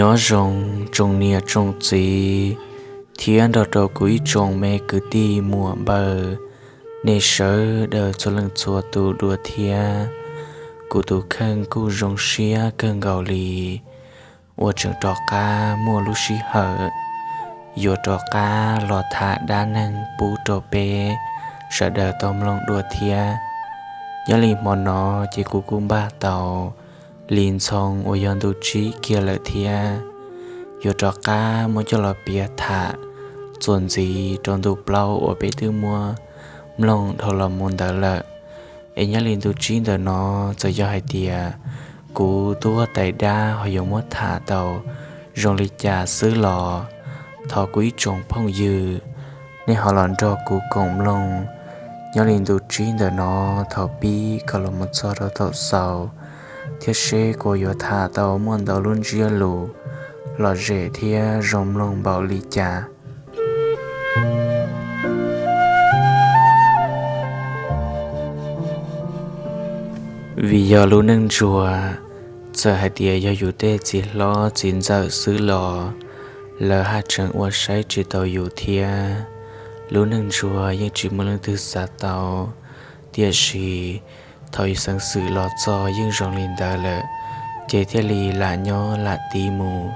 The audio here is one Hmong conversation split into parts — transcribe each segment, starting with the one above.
Nyob zoo tsoom niam tsoom txiv thiab nrog rau kuv ib tsoom me kwv tij muam npawg, nej sawv daws txhua leej txhua tus dua thiab. Kuv tus kheej kuj zoo siab kawg nkaus li uas tseem rov qab muaj lub sij hawm yuav rov qab los tham dab neeg pub rau peb sawv daws tau mloog dua thiab. Nyob li hmo no ces kuv kuj npaj tau Lis Ntxhoo uas yog ntu tsib kiag lawm thiab, yuav rov qab muab coj los piav tham txuas ntxiv rau ntu plaub uas peb twb muab mloog dhau los mus ntawd lawm. Es nyob li ntu tsib ntawm no, txawm yog hais tias kuv tub huab tais dab ho yuav muab tham tau zoo li cas xwb los, thov kuv ib tsoom phooj ywg nej ho los nrog kuv koom mloog nyob li ntu tsib ntawm no thaum pib kom los mus txog rau thaum xaus, thiab seb kuv yuav tham tau muaj ntau lub ntsiab lus lom zem thiab zoo mloog npaum li cas. Vim yog lub neej ntsuag, txawm hais tias yog yus tej txiv hlob txiv ntxawm xwb los lawv haj tseem ua saib tsis taus yus thiab. Lub neej ntsuag yeej tsis muaj leej twg xav tau, tiam sis thaum yus xeev xwm los txog yeej zoo li ntawd lawm, ces thiaj li lam nyob lam tiv mus,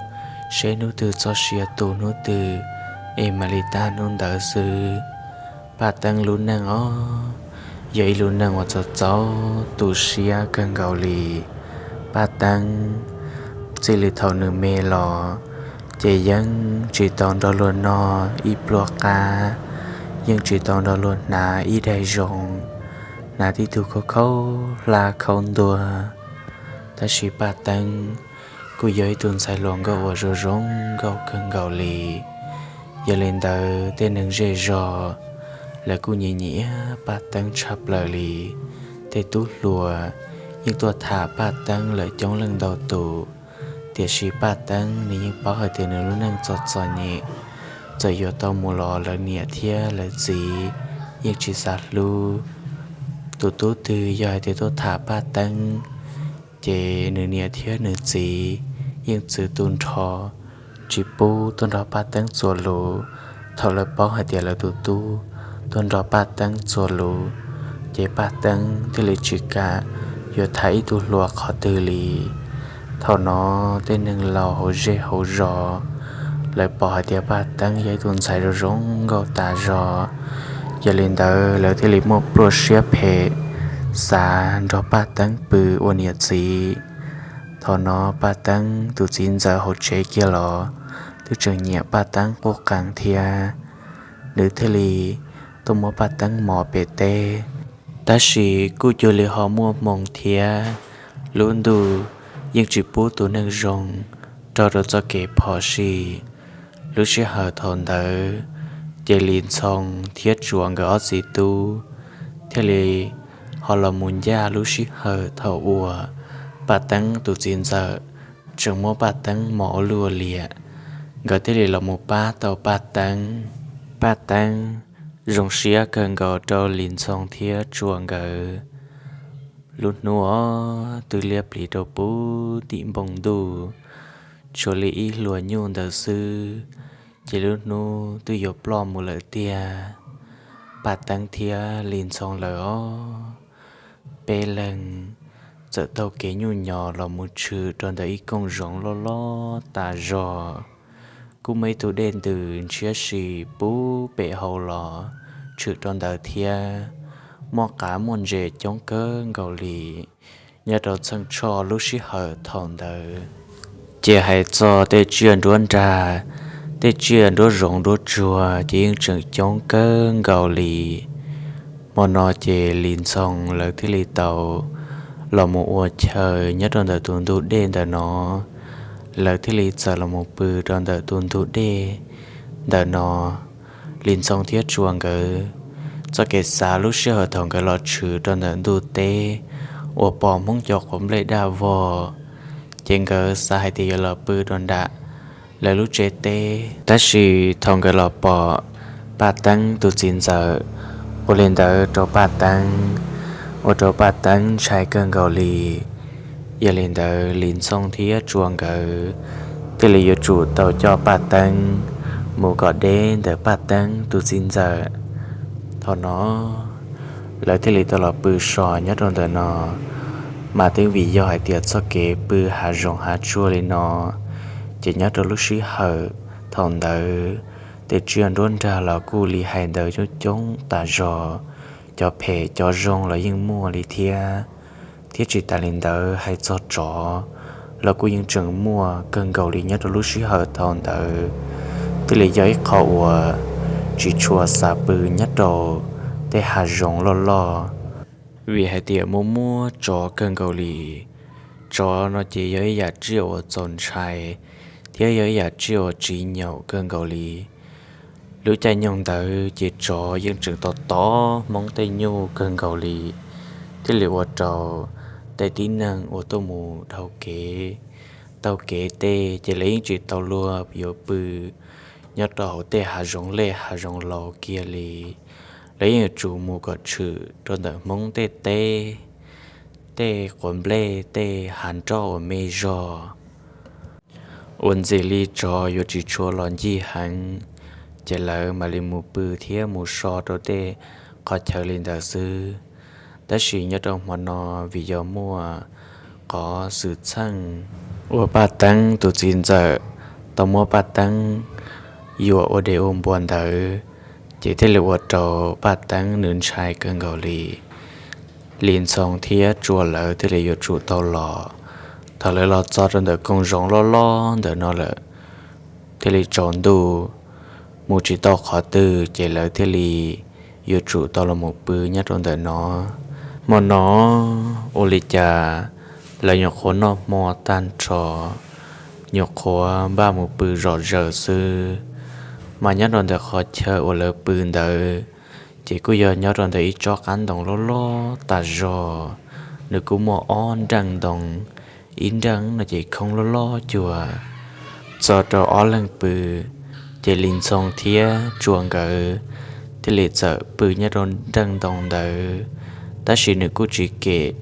seb hnub twg txoj sia tu hnub twg, es mam li tag hnub ntawd xwb. Paj Teeb lub neej os, yog ib lub neej uas txaus txaus tu siab kawg nkaus li. Paj Teeb txij li thaum nws me los ces yeej tsis tau nrog luag noj ib pluag qab, yeej tsis tau nrog luag hnav ib daig zoo, hnav tib tug khaub khaub hlab khaub ntuag. Tab sis Paj Teeb kuj yog ib tug ntxhais hluas nkauj uas zoo zoo nkauj kawg nkaus li. Yog li ntawd tej neeg zej zog lawv kuj nyiam nyiam Paj Teeb tshaj plaws li. Tej tub hluas yeej tuaj tham Paj Teeb lawm coob leej ntau tus, tiam sis Paj Teeb nws yeej paub hais tias nws lub neej txom txom nyem, txawm yuav tau mus los lawv niam thiab lawv txiv yeej tsis xav hlub. Tus tub twg yog hais tias tuaj tham Paj Teeb, ces nws niam thiab nws txiv yeej txwv tu nrho, tsis pub tuaj nrog Paj Teeb txuas lus. Thaum lawv paub hais tias lawv tus tub tuaj nrog Paj Teeb txuas lus, ces Paj Teeb thiaj li tsis kam yuav tham ib tug hluas qhov twg li. Thaum no tej neeg laus hauv zej hauv zos lawv pom hais tias Paj Teeb yog ib tug ntxhais zoo zoo nkauj tas zog, yog li ntawd lawv thiaj li muaj pluaj siab phem xav nrog Paj Teeb pw ua niam txiv. Thaum no Paj Teeb tus txiv ntxawm hauv tsev kiag los twb tseem nyiam Paj Teeb quj qees thiab, nws thiaj li tuaj muab Paj Teeb mos pem teb. Tab sis kuj cuag li ho muaj hmoo thiab, lub ntuj yeej tsis pub tus neeg zoo raug rau txoj kev phom sij. Lub sij hawm thaum ntawd ces Lis Ntxhoo thiab Tsuas nkawd ob txiv tub thiaj li ho los mus ncaj lub sij hawm thaum uas Paj Teeb tus txiv ntxawm tseem muab Paj Teeb mos ua luj ua liam. Nkawd thiaj li los mus pab tau Paj Teeb. Paj Teeb zoo siab kawg nkaus rau Lis Ntxhoo thiab Tsuas nkawd. Lub hnub os twb liab pliv rau puag tim npoo ntuj, tshuav li ib hluas nyuj ntawd xwb, ces lub hnub twb yuav ploj mus lawm tiag. Paj Teeb thiab Lis Ntxhoo lawv os, peb leeg txawm taug kev nyuj nyos los mus tshwm rau ntawm ib kooj zoov loj loj tas zog. Kuj muaj ib tug dej ntws ntshiab si puag pem hauv los tshwm rau ntawd thiab, muaj qav muaj ntses coob kawg nkaus li. Nyob rau txheej tshoj lub sij hawm thaum ntawd, ces hais txog tej tsiaj nruab nrag, tej tsiaj nruab zoov nruab tsuag ces yeej tseem coob kawg nkaus li. Hmo no ces Lis Ntxhoo lawv thiaj li tau los mus ua chaw nyob rau ntawm tus ntug dej ntawm no. Lawv thiaj li txawm los mus pw rau ntawm tus ntug dej ntawm no. Lis Ntxhoo thiab Tsuas nkawd txoj kev xav lub sij hawm thaum nkawd los tshwm rau ntawm ntuj teb uas pom Hmoob cov quav nplej daj vog, ces nkawd xav hais tias yuav los pw rau nram lawv lub tsev teb. Tab sis thaum nkawd los pom Paj Teeb tus txiv ntxawm, ua li ntawd rau Paj Teeb, ua rau Paj Teeb ntshai kawg nkaus li. Yog li ntawd Lis Ntxhoo thiab Tsuas nkawd thiaj li yuav tsum tau coj Paj Teeb mus kom deb ntawm Paj Teeb tus txiv ntxawm. Thaum no lawv thiaj li tau los pw so nyob rau ntawm no. Mas twb vim yog hais tias txoj kev pw hav zoov hav tsuag li no, ces nyob rau lub sij hawm thaum ntawd tej tsiaj nruab nrag los kuj li hais ntawd coob coob tas zog, cov phem cov zoo los yeej muaj li thiab. Thiab tsis tas li ntawd hais txog tsov los kuj yeej tseem muaj kawg nkaus li nyob rau lub sij hawm thaum ntawd. Thiaj li yog ib qho uas tsis tshua xav pw nyob rau tej hav zoov loj loj, vim hais tias muaj muaj tsov kawg nkaus li. Tsov no ces yog ib yam tsiaj uas txaus ntshai thiab yog ib yam tsiaj uas tsis nyaum kawg nkaus li. Lub caij nyoog ntawd ces tsov yeej tseem tom tom Hmoob tej nyuj kawg nkaus li, thiaj li ua rau tej tib neeg uas tuaj mus dhau kev taug kev tej ces lawv yeej tsis tau luag yuav pw nyob rau hauv tej hav zoov lej hav zoov laus kiag li. Lawv yeej yuav tsum mus kom tshwm rau ntawm Hmoob tej teb, tej quav nplej, tej hav nroj uas me zog uas ntxim li tsov yuav tsis tshua los ncig heev, ces lawv mam li mus pw thiab mus so rau tej qhov chaw li ntawd xwb. Tab sis nyob rau hmo no, vim yog muaj qhov xwm txheej uas Paj Teeb tus txiv ntxawm tau muab Paj Teeb yuam ua dev ua npua ntawd, ces thiaj li ua rau Paj Teeb nws ntshai kawg nkaus li. Lis Ntxhoo thiab Tsua lawv thiaj li yuav tsum tau los. Thaum lawv los txog rau ntawm koog zoov loj loj ntawm no lawm, thiaj li tsaus ntuj mus tsis tau qhov twg, ces lawv thiaj li yuav tsum tau los mus pw nyob rau ntawm no. Hmo no ua li cas lawv nyuam qhuav noj hmo tag nrho, nyuam qhuav npaj mus pw zom zaws xwb, mas nyob rau ntawm qhov chaw uas lawv pw ntawd, ces kuj yog nyob rau ntawm ib tsob qab ntoo loj loj tas zog, nws kuj muaj ob nreej ntoo, ib nreej no ces khoob loj loj cuag. Txog rau ob leeg pw, ces Lis Ntxhoo thiab Tsua nkawd thiaj li txawm pw nyob rau nreej ntoo ntawd, tab sis nws kuj tsis kem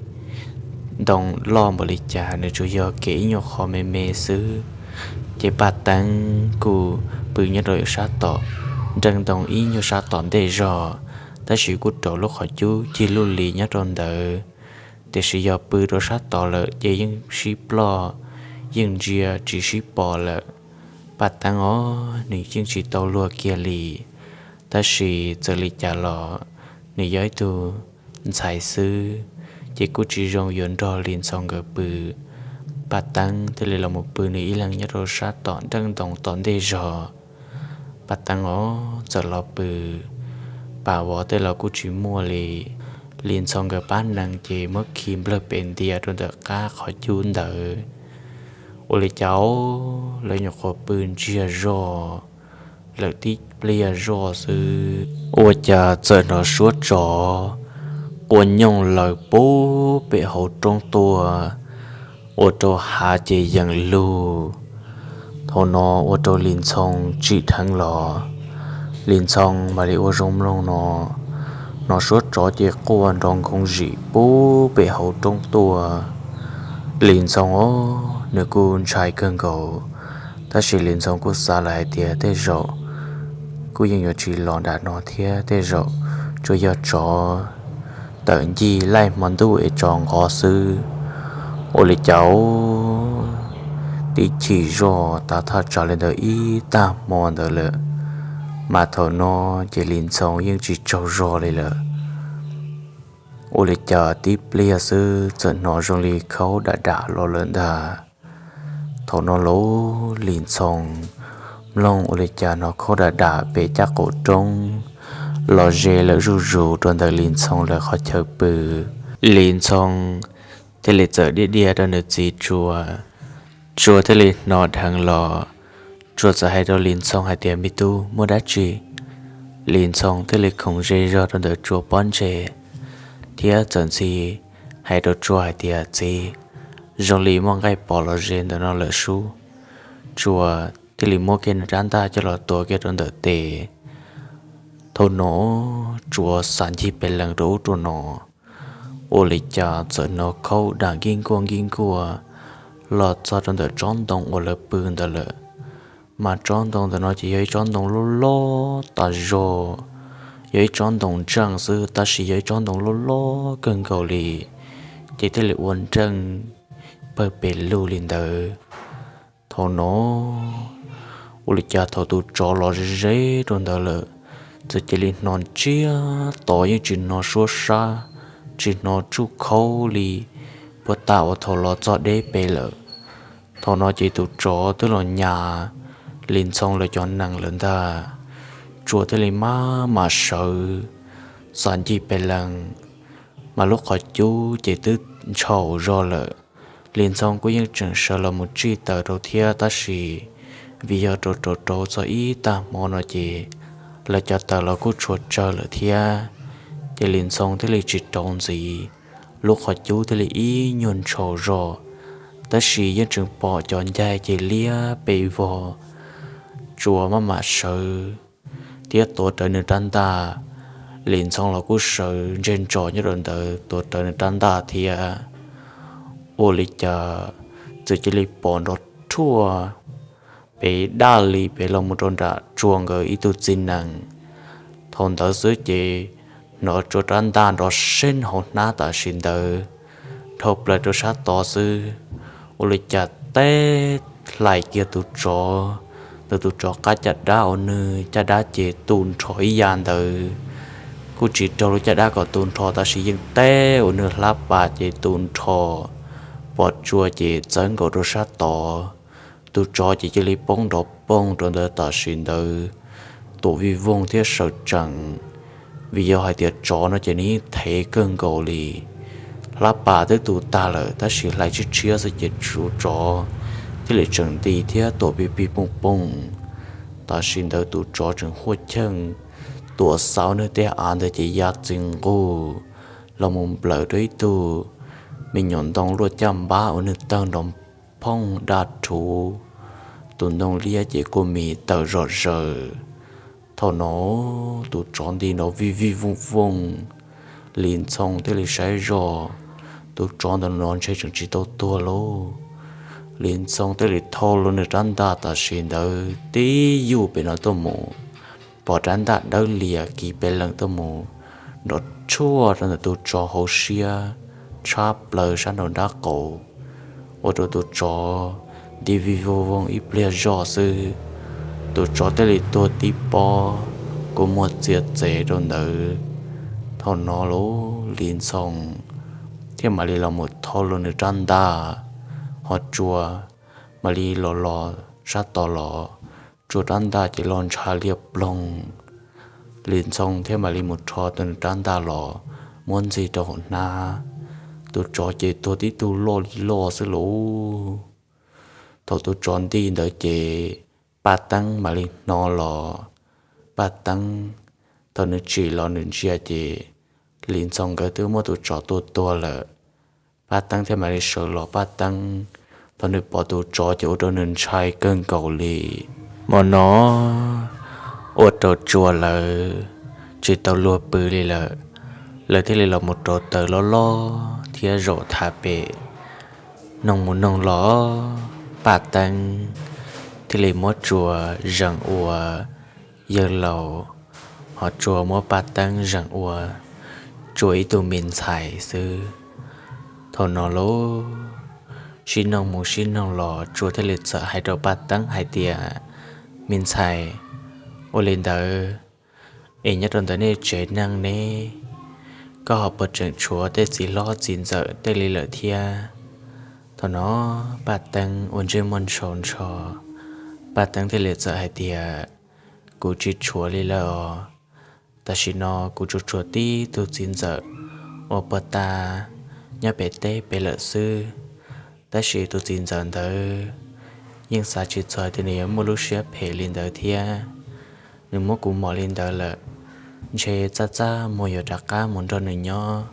ntoo loj npaum li cas, nws tsuas yog kem ib nyuag qho me me xwb. Ces Paj Teeb kuj pw nyob rau sab tom nreej ntoo ib nyuag sab tom ntej zog, tab sis kuj rau lub qhov cub cig luj li nyob rau ntawd. Tiam sis yog pw rau sab tod lawm ces yeej sib ploj, yeej ntsia tsis sib pom lawm. Paj Teeb os, nws yeej tsis tau luag kiag li, tab sis txawm li cas los nws yog ib tug ntxhais xwb, ces kuj tsis zoo yuav nrog Lis Ntxhoo nkawd pw. Paj Teeb thiaj li los mus pw nws ib leeg nyob rau sab tom nreej ntoo tom ntej zog. Paj Teeb os, txawm los pw, pas vov tej los kuj tsis muaj li. Lis Ntxhoo nkawd pab nees ces muab khi nplawg pes ntias rau ntawm qab qhov cub ntawd. Ua li cas lawv nyuam qhuav pw ntsiag zog lawm tib pliag zog xwb, ua cas txawm hnov suab tsov quaj nyooj laws puag pem hauv roob tuaj, ua rau hav ces yees lug. Thaum no ua rau Lis Ntxhoo tsim dheev los, Lis Ntxhoo mam li ua zoo mloog no, hnov suab tsov ces quaj nrov nkhoov zim puag pem hauv roob tuaj. Lis Ntxhoo os, nws kuj ntshai kawg nkaus, tab sis Lis Ntxhoo kuj xav lawm hais tias tej zaum kuj yeej yuav tsis los nram no thiab, tej zaum tsuas yog tsov tawm ncig laij hmo ntuj es tsov nqov xwb. Ua li cas tib chim zog tas thaj tsam li ntawd ib tag hmo ntawd lawm, mas thaum no ces Lis Ntxhoo yeej tsis tsaug zog li lawm. Ua li cas tib pliag xwb txawm hnov zoo li khaub dam dam los lawm ntag. Thaum no los Lis Ntxhoo mloog ua li cas hnov khaub dam dam pem caj qaum roob los ze lawm zuj zus rau ntawm Lis Ntxhoo lawv qhov chaw pw. Lis Ntxhoo thiaj li txawm diaj diaj rau nws txiv Tsua. Tsua thiaj li hnov dheev los, Tsua txawm hais rau Lis Ntxhoo hais tias, Me tub, muaj dab tsi? Lis Ntxhoo thiaj li khoov ze zog rau ntawm Tsua pob ntseg thiab txawm ntxhi hais rau Tsua hais tias, Txiv, zoo li muaj nqaij pos los ze ntawm no lawm sub. Tsua thiaj li muab kiag nws rab ntaj coj los tuav kiag rau ntawm tes. Thaum no Tsua xav ncig pes lees rau ub rau no, ua li cas txawm hnov khaub dam nkij nkuaj nkij nkuaj los txog rau ntawm tsob ntoo uas lawv pw ntawd lawm. Mas tsob ntoo ntawm no ces yog ib tsob ntoo loj loj tas zog, yog ib tsob ntoo ntseej xwb tab sis yog ib tsob ntoo loj loj kawg nkaus li, ces thiaj li ua nreej pawg pes lug li ntawd. Thaum no ua li cas thaum tus tsov los ze ze rau ntawd lawm, txawm cia li hnov ntsiag to, yeej tsis hnov suab sab, tsis hnov tsuj khaub li, puag ta uas thaum los txog deb pes lawm. Thaum no ces tus tsov twb los nyas Lis Ntxhoo lawv cov nees lawm ntag. Tsuas thiaj li maj mam sawv, xav ncig pes lees, mas lub qhov cub ces twb ntshaus zog lawm. Lis Ntxhoo kuj yeej tseem sawv los mus tsij taws rau thiab tab sis vim yog rau rau rau txog ib tag hmo no ces lawv cov taws los kuj tshua tsawg lawm thiab, ces Lis Ntxhoo thiaj li tsis rauv ntxiv, lub qhov cub thiaj li ib nyuag ntshaus zog. Tab sis yeej tseem pom cov ncaig ces liab pes vog, tsuas maj mam sawv thiab tuav rawv nws rab ntaj. Lis Ntxhoo los kuj sawv ntseg ntsos nyob rau ntawd tuav rawv nws rab ntaj thiab. Ua li cas txawm cia li pom nrov rhuaj pem daj li pem los mus rau nram Tsuas nkawd ib tug txiv nees. Thaum ntawd xwb ces hnov Tsuas rab ntaj nrov seb hauv hnab tam sim ntawd dhau plaws rau sab tod xwb. Ua li cas teb hlais kiag tus tsov, ntawm tus tsov qab caj dab uas nws caj dab ces tu nrho ib yam ntawd. Kuj tsis raug lub caj dab kom tu nrho tab sis yeej teb uas nws hlab pas ces tu nrho, pom Tsuas ces txawb nkaus rau sab tod. Tus tsov ces cia li poob nrov poog rau ntawd tam sim ntawd, tuam vij voog thiab sawv tsees, vim yog hais tias tsov no ces nws yeej thev kawg nkaus li. Hlab pas twb tu tag lawm tab sis hlais tshiab tshiab xwb ces tus tsov thiaj li tseem nti thiab tuam pij pij pooj pooj. Tam sim ntawd tus tsov tseem huaj cheej, tuam xauv nws tej av ntawd ces ya txi nqug los mus nplawm rau ib tug me nyuam ntoo luaj caj npab uas nws tawg nrov phooj daj rhuv, tus ntoo liab ces kua mis tawm zom zaws. Thaum no tus tsov nti nrov vij vij vooj vooj, Lis Ntxhoo thiaj li saib zoj, tus tsov ntawd no ntshe tseem tsis tau tuag lauj. Lis Ntxhoo thiaj li thau los nws rab ntaj tam sim ntawd tib yuj pem no tuaj mus, pom rab ntaj dawb lias kiv pes lees tuaj mus, nrov tshuaj rau ntawm tus tsov hauv siab tshab plaws sab nraum nraub qaum, ua rau tus tsov nti vij voj voog ib pliag zog xwb, tus tsov thiaj li tuag tib pob, kua muag txias txev rau ntawd. Thaum no lauj, Lis Ntxhoo thiaj mam li los mus thau los nws rab ntaj, ho Tsuas mam li los los sab tod los, Tsuas rab ntaj ces los ntshav liag ploog. Lis Ntxhoo thiaj mam li mus rho tau nws rab ntaj los muab ntxig rau hauv hnab. Tus tsov ces tuag tib tug loj li loj xwb lauj. Thaum tus tsov nti ntawd ces Paj Teeb mam li hnov los. Paj Teeb thaum nws tsim los nws ntsia ces Lis Ntxhoo nkawd twb muab tus tsov tua tuag lawm. Paj Teeb thiaj mam li sawv los. Paj Teeb thaum nws pom tus tsov ces ua rau nws ntshai kawg nkaus li. Hmo no ua rau Tsuas lawv tsis tau luag pw li lawm, lawv thiaj li los mus rauv taws loj loj thiab zaum thav pem. Noog mus noog los, Paj Teeb thiaj li muab Tsuas zeem ua yawg laus, ho Tsuas muab Paj Teeb zeem ua Tsuas ib tug me ntxhais xwb. Thaum no lauj, sib noog mus sib noog los Tsuas thiaj li txawm hais rau Paj Teeb hais tias, me ntxhais, ua li ntawd es nyob rau ntawm nej tsev neeg ne, koj ho puas tseem tshuav tej txiv hlob txiv ntxawm tej li lawm thiab? Thaum no Paj Teeb ua ntsej muag ntsho ntsho, Paj Teeb thiaj li txawm hais tias, kuv tsis tshuav li lawm os. Tam sim no kuv tsuas tshuav tib tug txiv ntxawm uas puag ta nyob pem teb pem lawm xwb. Tab sis tus txiv ntxawm ntawd yeej xav tsis txog tias nws yuav muaj lub siab phem li ntawd thiab. Nws muab kuv mos li ntawd lawm, ntshe txaj txaj muag yuav rov qab mus nrog nws nyob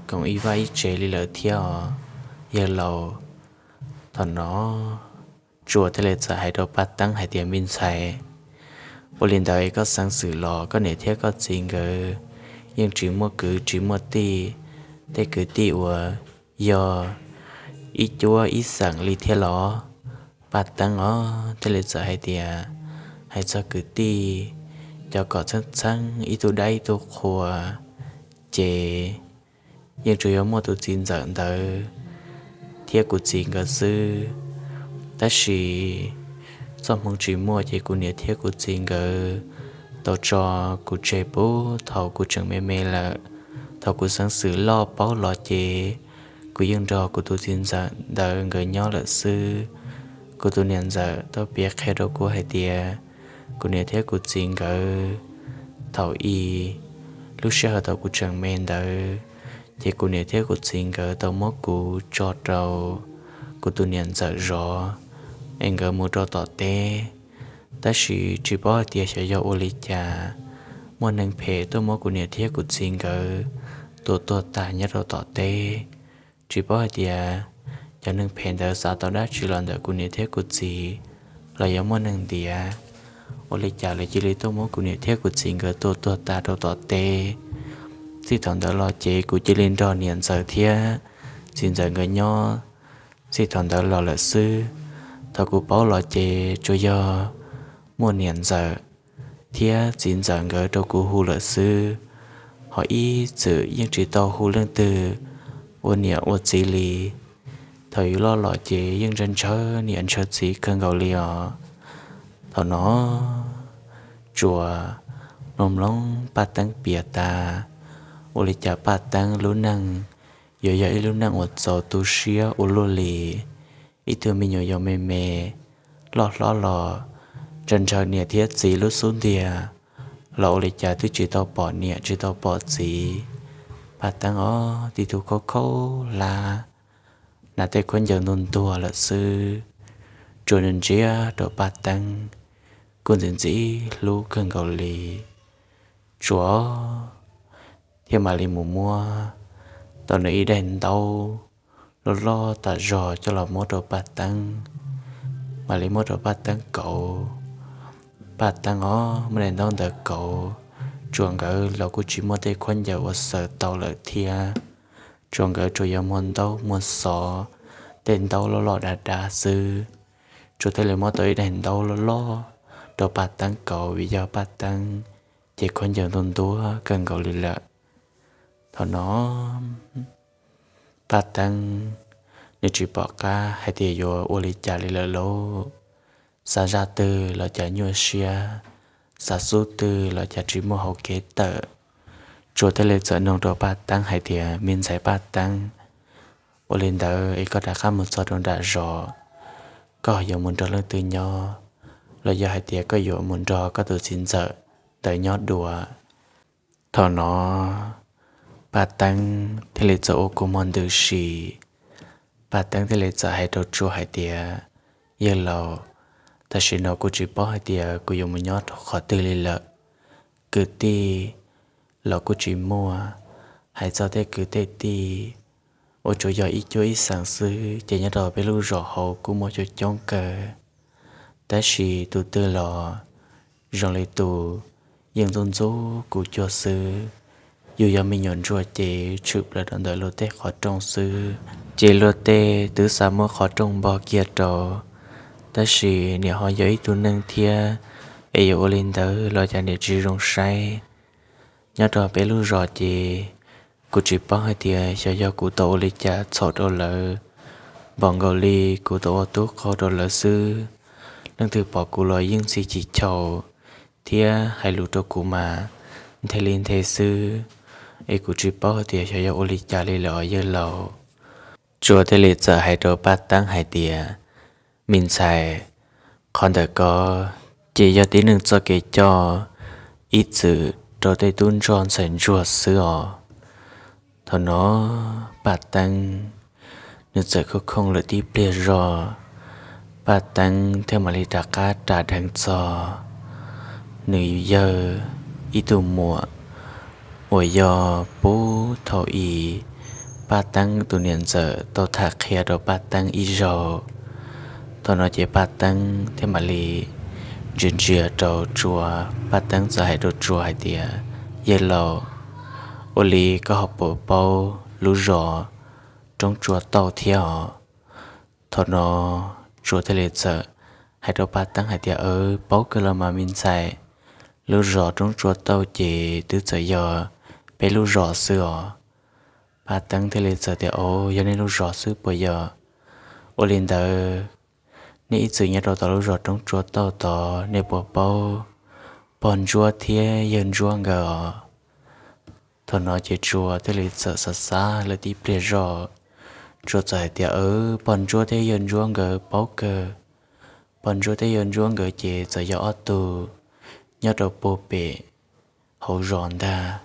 koom ib vaj ib tsev li lawm thiab os, yawg laus. Thaum no Tsuas thiaj li txawm hais rau Paj Teeb hais tias, me ntxhais, ua li ntawd koj xeev xwm los koj niam thiab koj txiv nkawd yeej tsis muaj kwv tsis muaj tij. Tej kwv tij uas yog ib cuab ib xeem li thiab los? Paj Teeb os thiaj li txawm hais tias, hais txog kwv tij, cov kom txheeb txheeb ib tug dab ib tug qhua, ces yeej tsuas yuav muaj tus txiv ntxawm ntawd thiab kuv txiv nkawd xwb. Tab sis txoj hmoov tsis muaj ces kuv niam thiab kuv txiv nkawd tau tso kuv tseg puag thaum kuv tseem me me lawm. Thaum kuv xeeb xwm loj paub los ces kuv yeej nrog kuv tus txiv ntxawm ntawd nkawd nyob lawm xwb. Kuv tus niam ntxawm tau piav qhia rau kuv hais tias, kuv niam thiab kuv txiv nkawd thaum ub, lub sij hawm thaum kuv tseem me ntawd, ces kuv niam thiab kuv txiv nkawd tau muab kuv tso rau kuv tus niam ntxawm zov es nkawd mus rau tom teb. Tab sis tsis paub hais tias xyov yog ua li cas, muaj neeg phem tuaj muab kuv niam thiab kuv txiv nkawd tua tuag tas nyob rau tom teb. Tsis paub hais tias cov neeg phem ntawd xav tau dab tsi los ntawm kuv niam thiab kuv txiv, los yog muaj neeg ntiav ua li cas lawv cia li tuaj muab kuv niam thiab kuv txiv nkawd tua tuag tas rau tom teb. Txij thaum ntawd los ces kuv cia li nrog niam ntxawm thiab txiv ntxawm nkawd nyob txij thaum ntawd los lawm xwb. Thaum kuv paub los ces tsuas yog muaj niam ntxawm thiab txiv ntxawm nkawd rau kuv hu lawm xwb, ho ib txwm yeej tsis tau hu leej twg ua niam ua txiv li. Thaum yus loj los ces yeej ntshaw ntshaw niam ntshaw txiv kawg nkaus li os. Thaum no tsuas mloog mloog Paj Teeb piav tas, ua li cas Paj Teeb lub neej yuav yog ib lub neej uas txaus tu siab ua luaj li. Ib tug me nyuam yaus me me loj hlob los ntshaw ntshaw niam thiab txiv lub xub ntiag, los ua li cas twb tsis tau pom niam tsis tau pom txiv. Paj Teeb os tib tug khaub khaub hlab, hnav tej khaub ncaws ntuag ntuag lawm xwb. Tsuas ntsia rau Paj Teeb kuj ntxim ntxim hlub kawg nkaus li. Tsuas thiaj mam li mus muab tau nws ib daim ntaub loj loj tas zog coj los muab rau Paj Teeb, mam li muab rau Paj Teeb kauv. Paj Teeb os muab daim ntaub ntawd kauv, tsuas nkawd los kuj tsis muaj tej khaub ncaws uas xaws tau lawm thiab. Tsuas nkawd tsuas yog muag ntaub muag xov, tej ntaub loj loj dav dav xwb. Tsuas thiaj li muab tau ib daim ntaub loj loj rau Paj Teeb kauv vim yog Paj Teeb ces khaub ncaws ntuag ntuag kawg nkaus li lawm. Thaum no Paj Teeb nws tsis pom qab hais tias yuav ua li cas li lawm lauj. Xav zaj twg los cas nyuaj siab, xav xub twg los cas tsis muaj hauv kev tawm. Tsuas thiaj li txawm nug rau Paj Teeb hais tias, me ntxhais Paj Teeb, ua li ntawd es koj rov qab mus txog rau nram zos, koj yuav mus nrog leej twg nyob, los yog hais tias koj yuav mus nrog koj tus txiv ntxawm ntawd nyob dua? Thaum no Paj Teeb thiaj li txawm ua kua muag ntws si. Paj Teeb thiaj li txawm hais rau Tsuas hais tias, yawg laus, tam sim no kuv tsis paub hais tias kuv yuav mus nyob rau qhov twg li lawm. Kwv tij los kuj tsis muaj, hais txog tej kwv tej tij uas tsuas yog ib cuab ib xeem xwb ces nyob rau peb lub zos hauv kuj muaj coob coob kawg. Tab sis tus twg los zoo li tus yeej ntxub ntxub kuv cuag xwb. Yus yog me nyuam ntsuag ces tshwm plaws rau ntawm luag tej qhov rooj xwb, ces luag tej twb xav muab qhov rooj npog kiag rau. Tab sis niam ho yog ib tug neeg thiab, es yuav ua li ntawd los cas niam tsis zoo saib. Nyob rau peb lub zos ces kuv tsis paub hais tias xyov yog kuv tau ua li cas txhaum rau lawv, npaum nkaus li kuv tau ua tub qaug rau lawv xwb. Leej twg pom kuv los yeej ntxhi chim chaum thiab hais lus rau kuv mas nthe li nthe xwb, es kuv tsis paub hais tias xyov yog ua li cas li lawm os yawg laus. Tsuas thiaj li txawm hais rau Paj Teeb hais tias, me ntxhais, qhov ntawm ko ces yog tib neeg txoj kev coj ib txwm rau tej tub ntsuag ntxhais ntsuag xwb os. Thaum no Paj Teeb nws txawm khooj khooj lawm tib pliag zog, Paj Teeb thiaj mam li rov qab ras dheev txog nws yawg ib tug muam uas yog puag thaum ub Paj Teeb tus niam ntxawm tau tham qhia rau Paj Teeb ib zaug. Thaum no ces Paj Teeb thiaj mam li ntsia ntsia rau Tsuas, Paj Teeb txawm hais rau Tsuas hais tias, yawg laus, ua li koj ho puas paub lub zos Roob Tsua Tauj thiab os? Thaum no Tsua thiaj li txawm hais rau Paj Teeb hais tias, Aws, paub kawg los mas me ntxhais, lub zos Roob Tsua Tauj ces twb txawm yog peb lub zos xwb os. Paj Teeb thiaj li txawm tias, Au, yog nej lub zos xwb puas yog? Ua li ntawd nej ib txwm nyob rau tom lub zos Roob Tsua Tauj tod, nej puas paub pog Ntsuab thiab yawg Ntsuab nkawd os? Thaum no ces Tsua thiaj li txawm xav xav lawm tib pliag zog, Tsua txawm hais tias, Aws, pog Ntsuab thiab yawg Ntsuab nkawd paub kawg. Pog Ntsuab thiab yawg Ntsuab nkawd ces txawm yog ob tug nyob rau puag pem hauv zos ntag.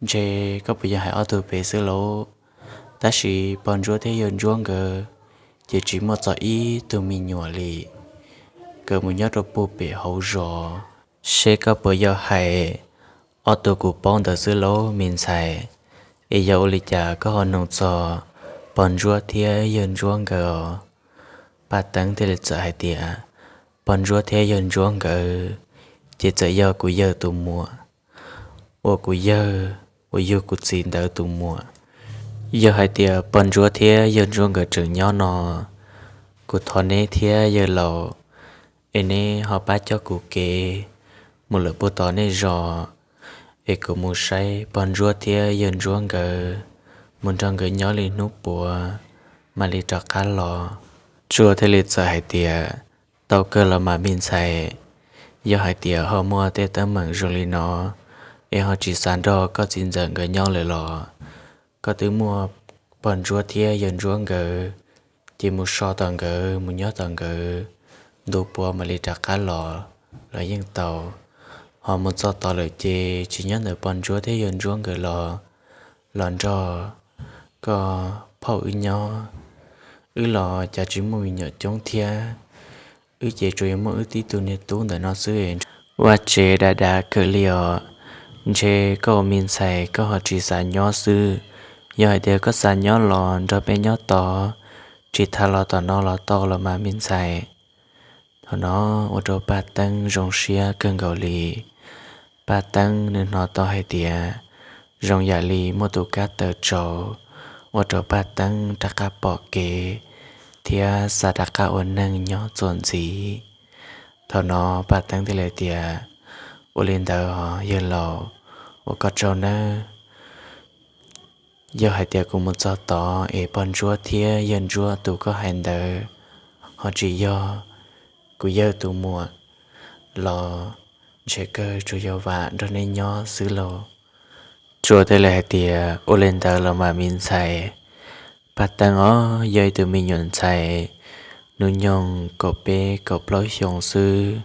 Ntshe koj puas yog hais ob tug pem xwb lauj? Tab sis pog Ntsuab thiab yawg Ntsuab nkawd ces tsis muaj txog ib tug me nyuam li. Nkawd mus nyob rau puag pem hauv zos. Seb koj puas yog hais ob tug kuv paub ntawd xwb lauj me ntxhais? Es yog ua li cas koj ho nug txog pog Ntsuab thiab yawg Ntsuab nkawd os? Paj Teeb thiaj li txawm hais tias, Pog Ntsuab thiab yawg Ntsuab nkawd ces txawm yog kuv yawg tus muam uas kuv yawg uas yug kuv txiv ntawd tus muam. Yog hais tias pog Ntsuab thiab yawg Ntsuab nkawd tseem nyob no, kuv thov neb thiab yawg laus, es neb ho pab coj kuv kev mus lawm puag tom nej zos, es kuv mus saib pog Ntsuab thiab yawg Ntsuab nkawd, mus nrog nkawd nyob li hnub puav mam li rov qab los. Tsua thiaj li txawm hais tias, Tau kawg los mas me ntxhais, yog hais tias ho muaj tej teeb meem zoo li no, es ho tsis xav nrog koj txiv ntxawm nkawd nyob lawm los, koj twb muaj pog Ntsuab thiab yawg Ntsuab nkawd, ces mus so tom nkawd, mus nyob tom nkawd, ntu puav mam li rov qab los, los yeej tau. Ho mus txog tod lawm ces tsis nyob ntawm pog Ntsuab thiab yawg Ntsuab nkawd los, los nrog koj phauj wb nyob. Wb los cas tsis muaj me nyuam coob thiab, wb ces tsuas yog muaj wb tib tug niag tub ntawm no xwb. Vaj tsev dav dav kawg li os. Ntshe koj ua me ntxhais koj ho tsis xav nyob xwb. Yog hais tias koj xav nyob los nrog peb nyob tod, tsis tas los tom no los tau los mas me ntxhais. Thaum no ua rau Paj Teeb zoo siab kawg nkaus li. Paj Teeb nws hnov tau hais tias zoo yam li muaj tus kab taws tsaus, ua rau Paj Teeb rov qab pom kev thiab xav rov qab ua neeg nyob txuas ntxiv. Thaum no Paj Teeb thiaj li tias, Ua li ntawd os yawg laus, ua koj tsaug nawb. Yog hais tias kuv mus txog tod es pog Ntsuab thiab yawg Ntsuab tus koj hais ntawd ho tsis yog kuv yawg tus muam los, ntshe kawg tsuas yog vam nrog nej nyob xwb lauj. Tsua thiaj li hais tias, Ua li ntawd los mas me ntxhais. Paj Teeb os yog ib tug me nyuam ntxhais hnub nyoog kaum peb kaum plaub xyoo xwb,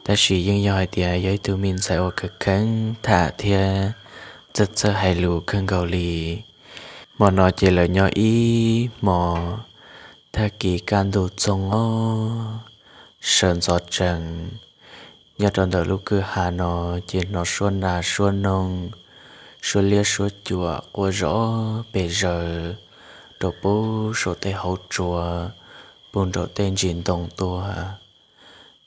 tab sis yeej yog hais tias yog ib tug me ntxhais uas kheev kheev tham thiab txawj txawj hais lus kawg nkaus li. Hmo no ces lawv nyob ib hmos, tag kis kaj ntug txoog os, sawv ntxov tsees. Nyob rau ntawm lub kwj ha no ces hnov suab nas suab noog, suab liab suab cuam quaj zom pes zaws rau pem saum tej hauv tsua, puag nraum tej ntsis ntoo tuaj.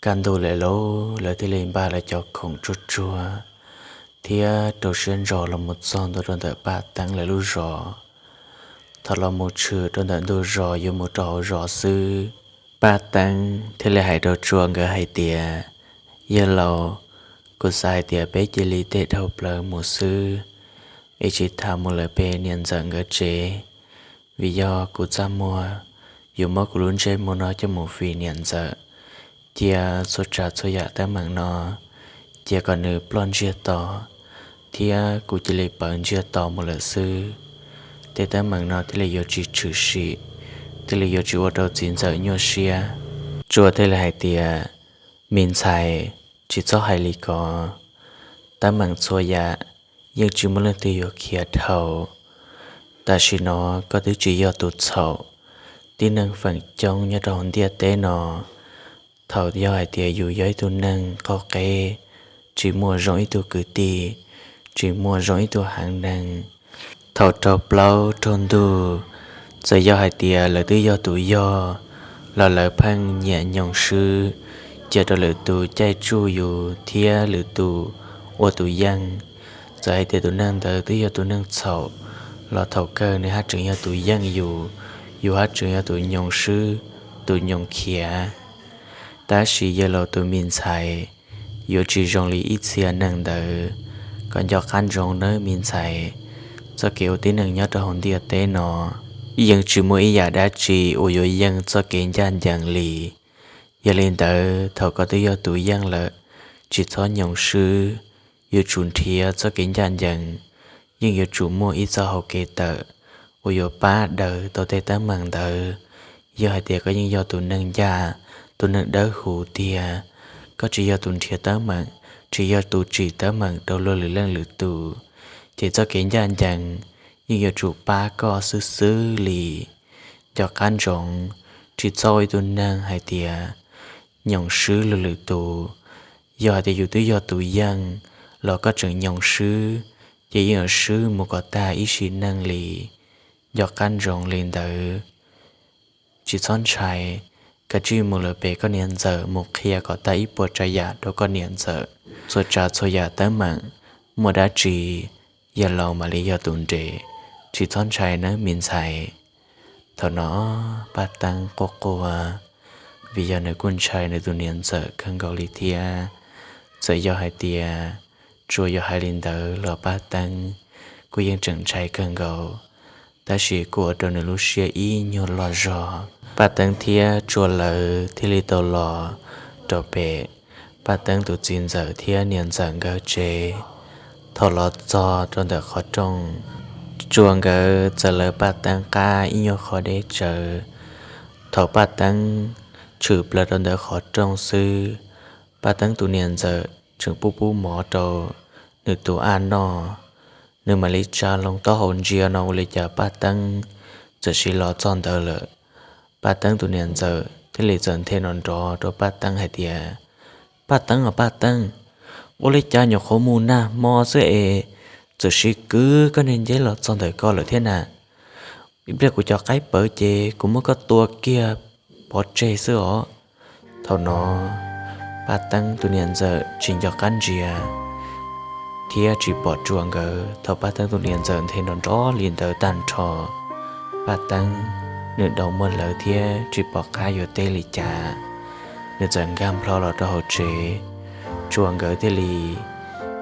Kaj ntug lawm lauj, lawv thiaj li npaj lawv cov khoom tsuag tsuag thiab rau siab ntso los mus txog ntua rau ntawm Paj Teeb lawv lub zos. Thaum los mus tshwm rau ntawm ntug zos yuav mus rau hauv zos xwb, Paj Teeb thiaj li hais rau Tsua nkawd hais tias, Yawg laus, kuv xav hais tias peb cia li tes dhau plaws mus xwb, es tsis tas mus lawm pem niam ntxawm nkawd tsev, vim yog kuv txaj muag yuav muab kuv lub ntsej muag no coj mus fim niam ntxawm, cia txhua tsav txhua yam teeb meem no cia kom nws ploj ntsiag to, thiab kuv cia li pawv ntsiag to mus lawm xwb. Tej teeb meem no thiaj li yuav tsis tshwm sim, thiaj li yuav tsis ua rau txiv ntxawm nyuaj siab. Tsua thiaj li hais tias, Me ntxhais, tsis txhob hais li ko. Teeb meem txhua yam yeej tsis muaj leej twg yuav khiav dhau. Tam sim no koj twb tsis yog tus txhaum, tib neeg feem coob nyob rau hauv ntiaj teb no, thaum yog hais tias yus yog ib tug neeg qaug qeb, tsis muaj zoo ib tug kwv tij, tsis muaj zoo ib tug heev neeg, thaum raug plaub raug ntug, txawm yog hais tias lawv twb yog tus yog los lawv pheej nyiam nyoos swb, cia rau lwm tus caij tsuj yus thiab lwm tus ua tus yeej. Txawm hais tias tus neeg ntawd twb yog tus neeg txhaum los thaum kawg nws haj tseem yog tus yeej yus, yus haj tseem yog tus nyoos swb, tus nyoos khiav. Tab sis yawg laus tus me ntxhais yuav tsis zoo li ib txhia neeg ntawd. Koj nco qab ntsoov nawb me ntxhais, txoj kev ua tib neeg nyob rau hauv ntiaj teb no yeej tsis muaj ib yam dab tsi uas yuav yeej txoj kev ncaj ncees li. Yog li ntawd thaum koj twb yog tus yeej lawm, tsis txhob nyoos swb, yuav tsum nrhiav txoj kev ncaj ncees. Yeej yuav tsum muaj ib txoj hau kev tawm uas yuav pab daws tau tej teeb meem ntawd. Yog hais tias koj yeej yog tus neeg ncaj, tus neeg dawb huv tiag, koj tsis yog tus nrhiav teeb meem, tsis yog tus tsim teeb meem rau luag lwm leej lwm tus, ces txoj kev ncaj ncees yeej yuav tsum pab koj xwb xwb li. Nco qab ntsoov, tsis txhob ua ib tug neeg hais tias nyoos swb luag lwm tus. Yog hais tias yus twb yog tus yeej los koj tseem nyoos swb, ces yeej yuav swb mus kom tag ib sim neej li. Nco qab ntsoov li ntawd. Tsis txhob ntshai, kav tsij mus lawm pem koj niam ntxawm mus qhia kom tag ib puas tsav yam rau koj niam ntxawm. Txhua tsav txhua yam teeb meem, muaj dab tsi yawg laus mam li yog tus nres. Tsis txhob ntshai nawb me ntxhais. Thaum no Paj Teeb quaj quaj, vim yog nws kuj ntshai nws tus niam ntxawm kawg nkaus li thiab. Txawm yog hais tias Tsua yuav hais li ntawd los Paj Teeb kuj yeej tseem ntshai kawg nkaus, tab sis kuj ua rau nws lub siab ib nyuag loj zog. Paj Teeb thiab Tsua lawv thiaj li tau los rau pem Paj Teeb tus txiv ntxawm thiab niam ntxawm nkawd tsev. Thaum los txog rau ntawm qhov rooj, Tsua nkawd txawm lawv Paj Teeb qab ib nyuag qhov deb tsawv. Thaum Paj Teeb tshwm plaws rau ntawm qhov rooj xwb, Paj Teeb tus niam ntxawm tseem pub pub mov rau nws tus aj noj. Nws mam li tsa loo taub hau ntsia no ua li cas Paj Teeb txawm sim los txog ntawd lawm. Paj Teeb tus niam ntxawm thiaj li txawm nthe nrov nrov rau Paj Teeb hais tias, Paj Teeb os Paj Teeb, ua li cas nyuam qhuav mus nag hmo xwb es txawm sim kwv koj niag nceb los txog ntawm ko lawm thiab na? Ib pliag kuv cov qaib pawv ces kuv muab koj tua kiag pov tseg xwb os. Thaum no Paj Teeb tus niam ntxawm tsis nco qab ntsia thiab tsis pom Tsua nkawd. Thaum Paj Teeb tus niam ntxawm nthe nrov nrov li ntawd tag nrho, Paj Teeb nws dau muag lawv thiab tsis pom qab yuav teb li cas, nws txawm nkag nplho los rau hauv tsev. Tsua nkawd thiaj li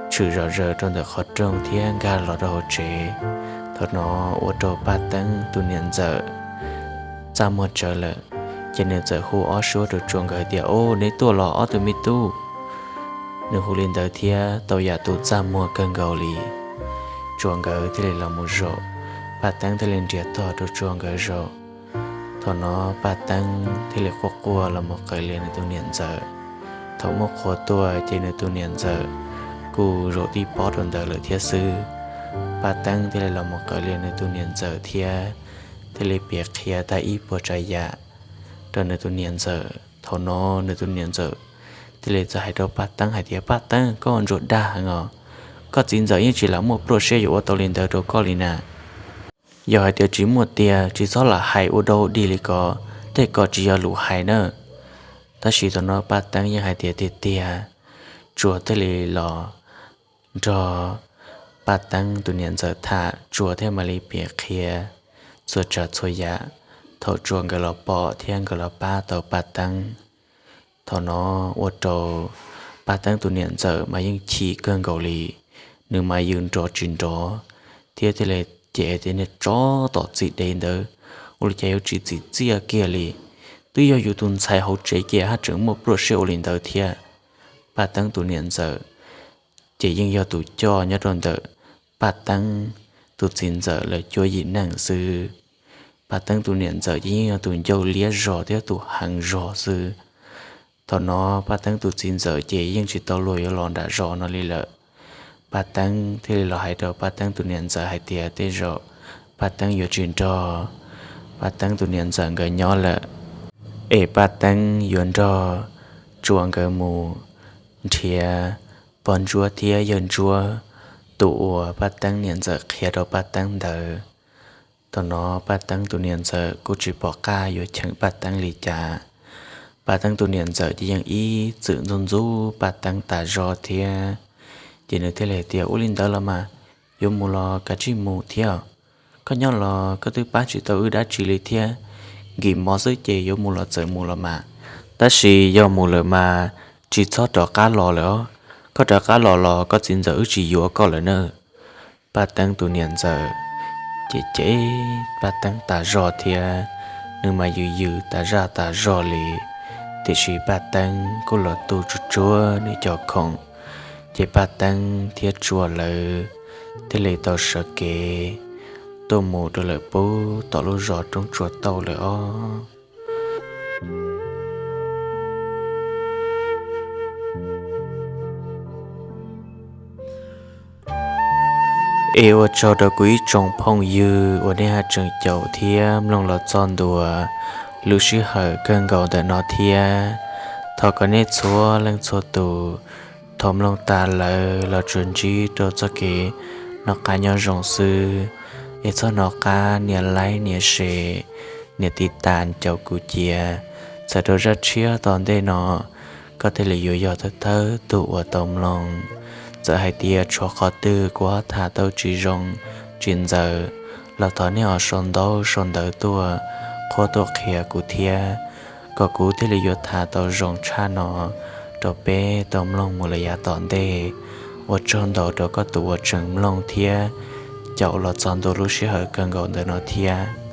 tshwm zom zaws rau ntawm qhov rooj thiab nkag los rau hauv tsev. Thaum no ua rau Paj Teeb tus niam ntxawm txaj muag tsawv lawm, ces nws txawm hu ob suab rau Tsua nkawd tias, Au, neb tuaj los ob tug me tub? Nws hu li ntawd thiab tau yam tus txaj muag kawg nkaus li. Tsua nkawd thiaj li los mus zaum, Paj Teeb thiaj li nrhiav tog rau Tsua nkawd zaum. Thaum no Paj Teeb thiaj li quaj quaj los mus qawm lias nws tus niam ntxawm. Thaum muaj qhua tuaj ces nws tus niam ntxawm kuj zaum tib pob rau ntawd lawm thiab xwb. Paj Teeb thiaj li los mus qawm lias nws tus niam ntxawm thiab thiaj li piav qhia tag ib puas tsav yam rau nws tus niam ntxawm. Thaum no nws tus niam ntxawm thiaj li txawm hais rau Paj Teeb hais tias, Paj Teeb, koj ntsuas dag heev os. Koj txiv ntxawm yeej tsis lam muaj pluaj siab yuav ua tau li ntawd rau koj li na. Yog hais tias tsis muaj tiag tsis txhob lam hais ua dog dig li ko, tej ko tsis yog lus hais na. Tab sis thaum no Paj Teeb yeej hais tias tiag tiag. Tsua thiaj li los nrog Paj Teeb tus niam ntxawm tham, Tsua thiaj mam li piav qhia txhua tsav txhua yam thaum Tsua nkawd los pom thiab nkawd los pab tau Paj Teeb. Thaum no ua rau Paj Teeb tus niam ntxawm mas yeej chim kawg nkaus li. Nws mas yws nrov tsis nrov thiab thiaj li ces tias, Niag tsov tom txim dev ntawd, ua li cas yuav tsis txim txiaj kiag li. Twb yog yus tus ntxhais hauv tsev ces haj tseem muaj pluaj siab ua li ntawd thiab. Paj Teeb tus niam ntxawm ces yeej yog tus coj nyob rau ntawm Paj Teeb tus txiv ntxawm lawv cuab yim neej xwb. Paj Teeb tus niam ntxawm ces yeej yog tus ncauj liab zog thiab tus heev zog xwb. Thaum no Paj Teeb tus txiv ntxawm ces yeej tsis tau luag yuav los nram zos no li lawm. Paj Teeb thiaj li los hais rau Paj Teeb tus niam ntxawm hais tias tej zaum Paj Teeb yuav tsis nrog Paj Teeb tus niam ntxawm nkawd nyob lawm, es Paj Teeb yuav nrog Tsua nkawd mus nrhiav pog ntsuab thiab yawg ntsuab, tus uas Paj Teeb niam ntxawm qhia rau Paj Teeb ntawd. Thaum no Paj Teeb tus niam ntxawm kuj tsis pom qab yuav cheem Paj Teeb li cas. Paj Teeb tus niam ntxawm ces yeej ib txwm ntxub ntxub Paj Teeb tas zog thiab. Ces nws thiaj li hais tias, Ua li ntawd los mas, yuav mus los kav tsij mus thiab. Koj nyob los koj twb pab tsis tau wb dab tsi li thiab, nkim mov xwb ces yuav mus los txawm mus los mas. Tab sis yog mus lawm mas tsis txhob rov qab los lawm os. Koj rov qab los los koj txiv ntxawm wb tsis yuav koj lawm na. Paj Teeb tus niam ntxawm ces cem Paj Teeb tas zog thiab, nws mas yws yws tas zaj tas zog li. Tiam sis Paj Teeb kuj los tu tsuag tsuag nws cov khoom, ces Paj Teeb thiab Tsua lawv thiaj li tau sawv kev tuaj mus rau lawm puag tom lub zos Roob Tsua Tauj lawm os. Es ua tsaug rau kuv ib tsoom phooj ywg uas nej haj tseem caum thiab mloog los txog ntua lub sij hawm kawg nkaus ntawm no thiab. Thov kom nej txhua leej txhua tus thaum mloog tas lawm los tsuas ntsib rau txoj kev noj qab nyob zoo xwb. Es txhob hnov qab nias like, nias share, nias tiv tas caum kuv cia, txhawm rau zaj tshiab tom ntej no koj thiaj li yuav yog thawj thawj tug uas tau mloog. Txawm hais tias tshuav qhov twg kuv ho tham tau tsis zoo tsis ntxaws los thov nej ho sau ntaub sau ntawv tuaj qhuab tuaj qhia kuv thiab, kom kuv thiaj li yuav tham tau zoo tshaj no rau peb tau mloog mus lawm yav tom ntej. Ua tsaug ntau rau koj tus uas tseem mloog thiab caum los txog ntua lub sij hawm kawg nkaus ntawm no thiab.